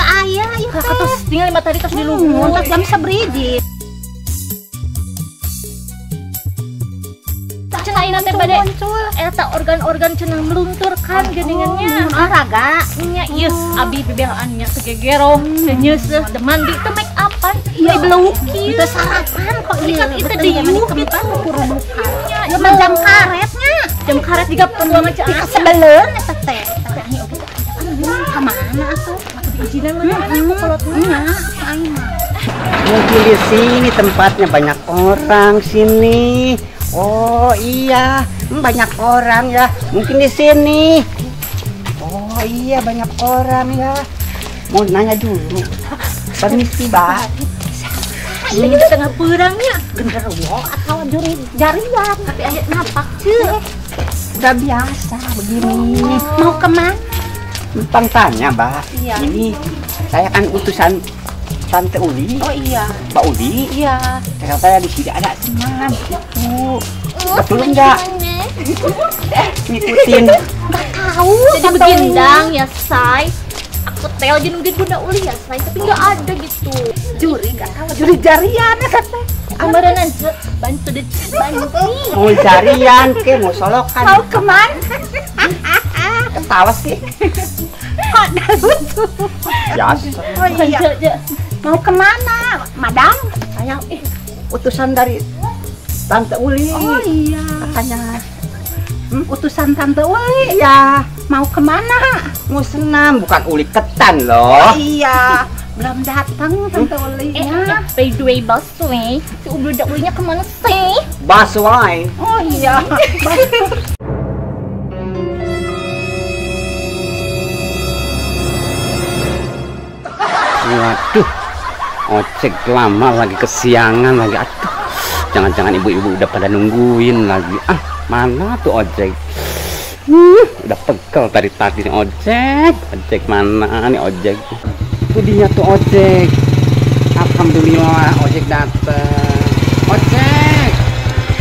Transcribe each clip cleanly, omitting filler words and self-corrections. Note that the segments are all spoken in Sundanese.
Teu aya ieu teh. Katos tinggal matahari tos di luhur. Tos jam sabriji. Cenah ayeuna teh bade eta organ-organ cenah melunturkan geuningannya. Olahraga. Nya ieu abi bebelaan nya teu gegero, teu nyeuseuh, teu mandi, teu make upan, teu beluk kieu. Teu sarapan kok ieu. Kan itu diuk gitu kurubukan. Ieu mah jam karetnya. Jam karet juga perlu sama Cak. Sebeleun eta teh. Tapi ani oge ka mana atuh? Diizinan mana aku kolotna. Aing mah. Mungkin di sini tempatnya banyak orang sini. Oh iya, banyak orang ya. Mungkin di sini. Oh iya, banyak orang ya. Mau nanya dulu. Permisi, Mbak. Ini di tengah perangnya. Genderuwo atau juri jarian. Tapi aya napak, Ceu. Udah biasa begini. Mau kemana? Numpang tanya, Mbak. Iya. Ini saya kan utusan Tante Uli. Oh iya. Mbak Uli. Iya. Ternyata di sini ada senam gitu. Betul enggak? Ngikutin. Enggak tahu. Jadi begindang ya, Say. Aku tel aja nungguin Bunda Uli ya, Say, tapi enggak ada gitu. Juri enggak tahu, juri jarian ya teh. Kemarin bantu deh, bantu. Mau jarian ke, mau solokan. Mau kemana? Ketawa sih. Kok lucu? Biasa. Oh iya. Mau kemana, Madam? Saya utusan dari Tante Uli. Oh iya. Katanya. Utusan Tante Uli? Iya. Mau kemana? Mau senam, bukan uli ketan loh. Oh iya. Belum datang Tante Ulinya. By the way, Baswe, si Bunda Ulinya kemana sih? Baswe. Oh iya. Waduh, ojek lama lagi, kesiangan lagi. Aduh, jangan-jangan ibu-ibu udah pada nungguin lagi. Ah, mana tuh ojek? Udah pegel tadi tadi nih ojek. Ojek mana nih ojek? Itu dia tuh ojek. Alhamdulillah ojek datang. Ojek,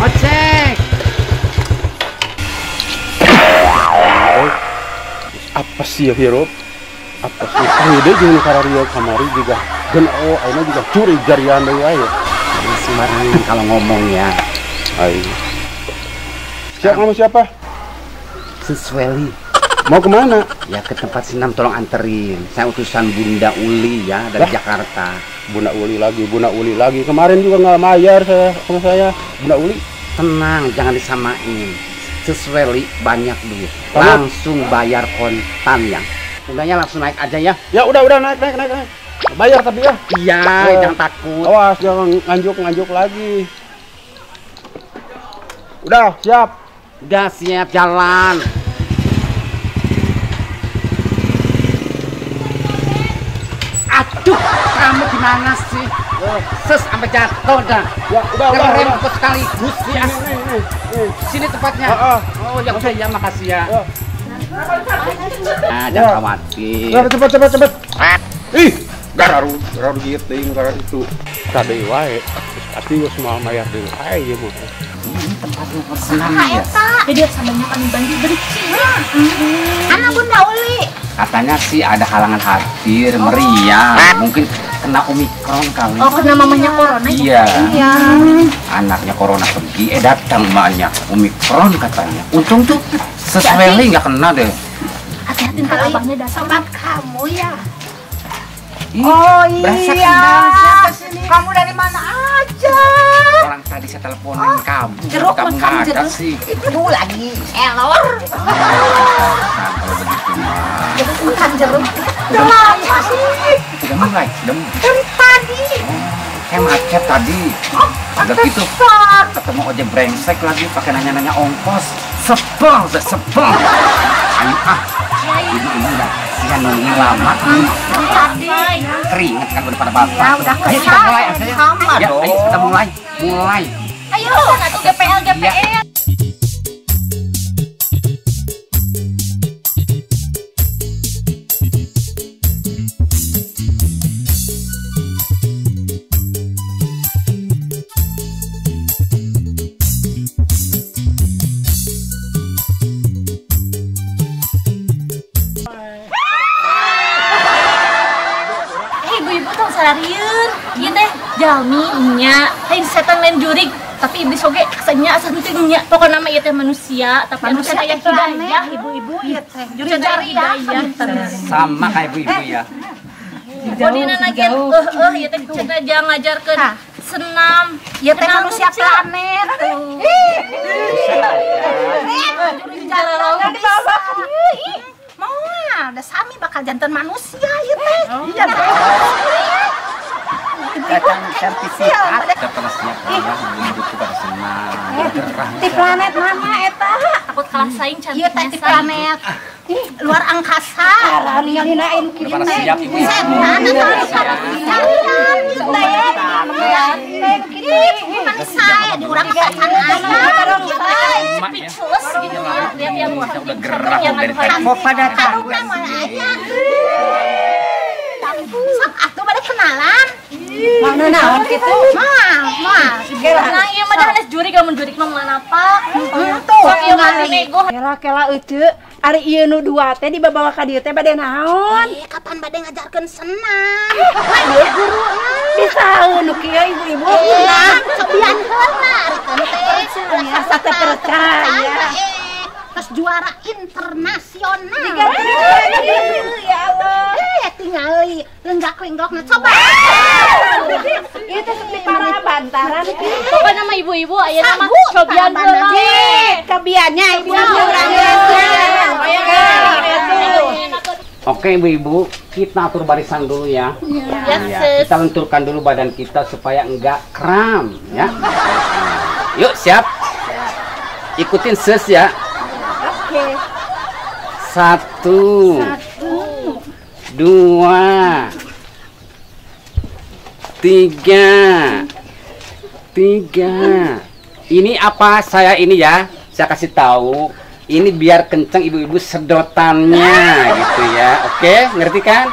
ojek. Apa sih ya hirup? Apa sih? Ide jeung karario kamari juga. Gen oh, ayeuna juga curi jarian deui aya. Sembarangan kalau ngomong ya. Ayo. Siap kamu siapa? Sesueli. Mau kemana? Ya ke tempat senam, tolong anterin. Saya utusan Bunda Uli ya dari Jakarta. Bunda Uli lagi, Bunda Uli lagi. Kemarin juga nggak bayar saya sama saya. Bunda Uli. Tenang, jangan disamain. Sesueli banyak duit. Langsung bayar kontan ya. Udahnya langsung naik aja ya. Ya udah naik naik naik naik. Bayar tapi ya. Iya, jangan takut. Awas jangan nganjuk lagi. Udah siap. Udah siap jalan. Aduh, kamu gimana sih? Ses sampai jatuh dah. Ya udah. Rem kok sekaligus ya. Sini tempatnya. Oh ya udah ya, makasih ya. Nah, jangan khawatir. Cepet. Ih, gararu giting, garar itu. Kade wae. Pasti geus moal mayar deui wae ieu mah. Ini tempatnya bersenam ya. Jadi samanya kami bantu benci. Anak Bunda Uli. Katanya sih ada halangan hadir, meriah. Mungkin kena Omikron kali. Oh, kena mamanya corona. Iya. Anaknya corona pergi, datang emaknya Omikron katanya. Untung tuh sesuai nggak kena deh. Hati-hati ntar abangnya datang. Sobat kamu ya. Ih, oh iya. Kamu dari mana aja? Orang tadi saya teleponin kamu. Jeruk kamu makan ada jeruk. Sih. Itu lagi elor. Kalau begitu mah. Jeruk makan jeruk. Udah lama sih. Udah mulai, udah. Dari tadi. Kayak macet tadi. Udah gitu. Ketemu ojek brengsek lagi pakai nanya-nanya ongkos. Sebel, sebel. Ayo ah. Ibu-ibu udah kasihan nungguin lama. Keringet kan udah pada basah. Ya udah ayo kita mulai aja. Sama ya, dong. Ayo kita mulai. Mulai. Ayo, satu GPL GPL. sararieun. Ieu teh jalmi nya, lain setan lain jurig, tapi iblis oge nya asa henteu nya. Pokona mah ieu teh manusia, tapi manusia aya hidayah ibu-ibu ieu teh. Jurig hidayah. Sama kayak ibu-ibu ya. Bodina ge ieu teh cenah jang ngajarkeun senam. Ieu teh manusia planet. Moal, da sami bakal janten manusia ieu teh. Iya. Ibu-ibu sertifikat. Udah pernah siap ya, ibu-ibu tuh pada senam. Di planet mana eta? Takut kalah saing cantiknya. Ieu teh di planet luar angkasa. Udah pada siap ibu-ibu. Setan atau di urang sacan aya. Speechless gitu ya. Lihat yang udah gerah dari tadi. Mau pada takut. Sok atuh pada kenalan. Mana naon kitu? Moal, moal. Nah, ieu mah dah jurig lamun jurig mah moal napak. Sok ieu mah nego. Kela-kela euceu, ari ieu nu dua teh dibawa ka dieu teh bade naon? Kapan bade ngajarkeun senam? Lah guruna. Bisa nu kieu ibu-ibu. Nah, cobian heula ari teh. Asa teu percaya. Terus juara internasional. Ya Allah. Tingali lenggak-lenggokna coba. Ieu teh seperti para bantaran. Pokokna mah ibu-ibu ayeuna mah cobian heula. Cobiannya ibu-ibu urang. Oke ibu-ibu, kita atur barisan dulu ya. Ya, kita lenturkan dulu badan kita supaya enggak kram ya. Yuk siap. Ikutin ses ya. Oke. 1, 2, 3, 3. Ini apa saya ini ya? Saya kasih tahu. Ini biar kenceng ibu-ibu sedotannya gitu ya. Oke, ngerti kan?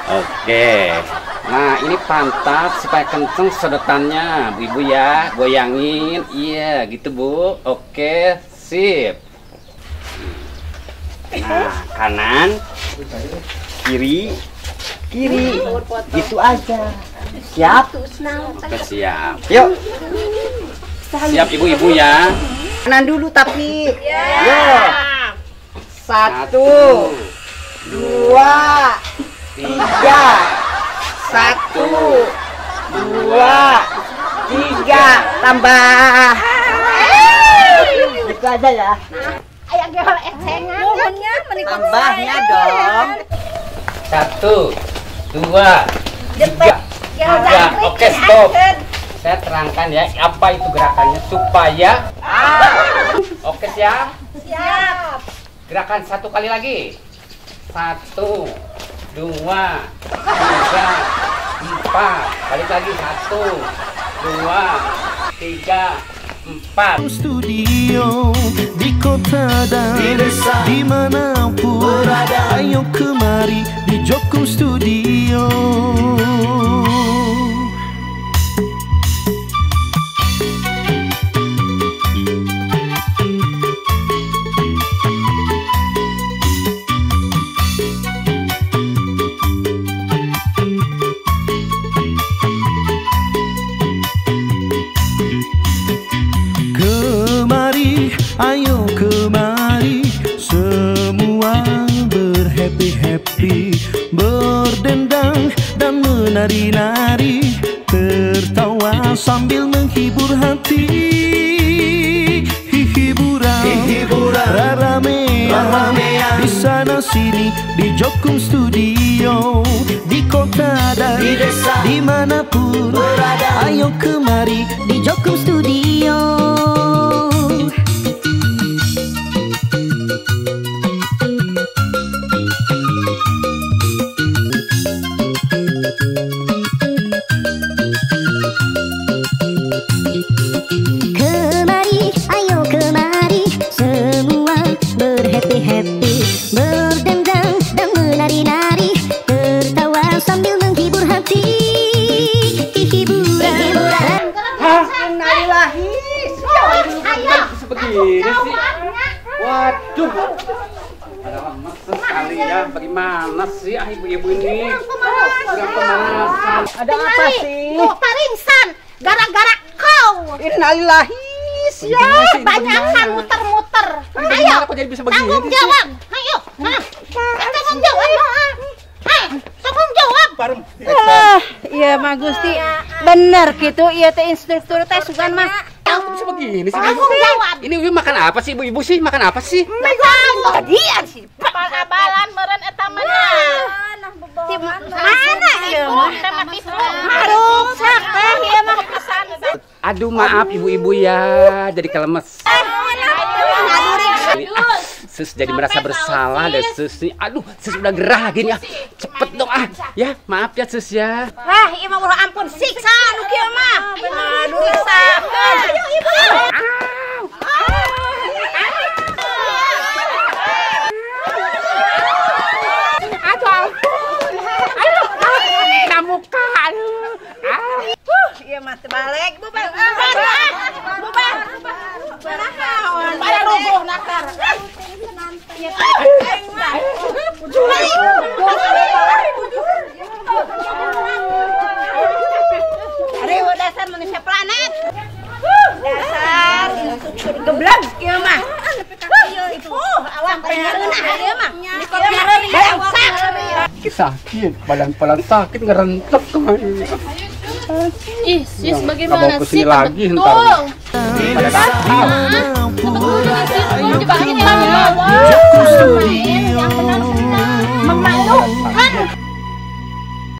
Oke. Nah, ini pantat supaya kenceng sedotannya, Bu-ibu ya. Goyangin. Iya, gitu Bu. Oke, sip. Nah, kanan, kiri, kiri, gitu aja. Siap? Oke, siap. Yuk. Siap ibu-ibu ya. Kanan dulu tapi. Yuk. 1, 2, 3. 1, 2, 3. Tambah. Itu aja ya. Ayah gehol ecengan. Tambahnya dong. 1, 2, 3. Oke, stop. Saya terangkan ya apa itu gerakannya supaya. Oke, siap? Siap. Gerakan satu kali lagi. 1, 2, 3, 4. Balik lagi. 1, 2, 3, 4. Studio di kota dan di desa, dimanapun berada, ayo kemari di Jokum Studio. Ayo kemari, semua berhappy-happy, berdendang dan menari-nari, tertawa sambil menghibur hati. Hiburan, hiburan, ramean, di sana sini, di Jokum Studio, di kota dan di desa, dimanapun berada, ayo kemari di Jokum Studio. Kemari, ayo kemari, semua berhappy-happy, berdendang dan menari-nari, tertawa sambil menghibur hati. Hiburan, hiburan. Hah? Innalillahi. Ayo. Sebegini sih. Waduh. kali ya. Bagaimana sih ibu-ibu ini? Kurang pemanasan. Ada apa sih? Tuh paringsan gara-gara kau. Innalillahi. Ya, banyakan muter-muter. Ayo, tanggung jawab. Ayo, tanggung jawab. Tanggung jawab. Iya, mah Gusti. Bener gitu, iya teh instruktur teh sugan mah. Kok bisa begini sih? Tanggung jawab. Ini ibu makan apa sih, ibu-ibu sih? Makan apa sih? Tadian sih. Abal-abalan meureun eta mah. Mana ieu mah? Maruksak teh ieu mah. Aduh maaf ibu-ibu ya, jadi kelemes. Sus jadi merasa bersalah deh sus nih. Aduh, sus udah gerah gini ah. Cepet dong ah. Ya, maaf ya sus ya. Wah, ieu mah ulah ampun siksa nu kieu mah. Aduh, siksa. Ayo ibu. Aduh ampun. Aduh, kena muka. Aduh. Iya mah terbalik, bubar. Bubar. Pada rubuh nakar. Riweuh dasar manusia planet. Dasar instruktur geblek ieu mah. Awak pengareunah ieu mah. Bangsat. Sakit, badan pelan sakit ngerentek kemarin. Ih, sis bagaimana sih? Lagi ntar. Betul, Memalukan.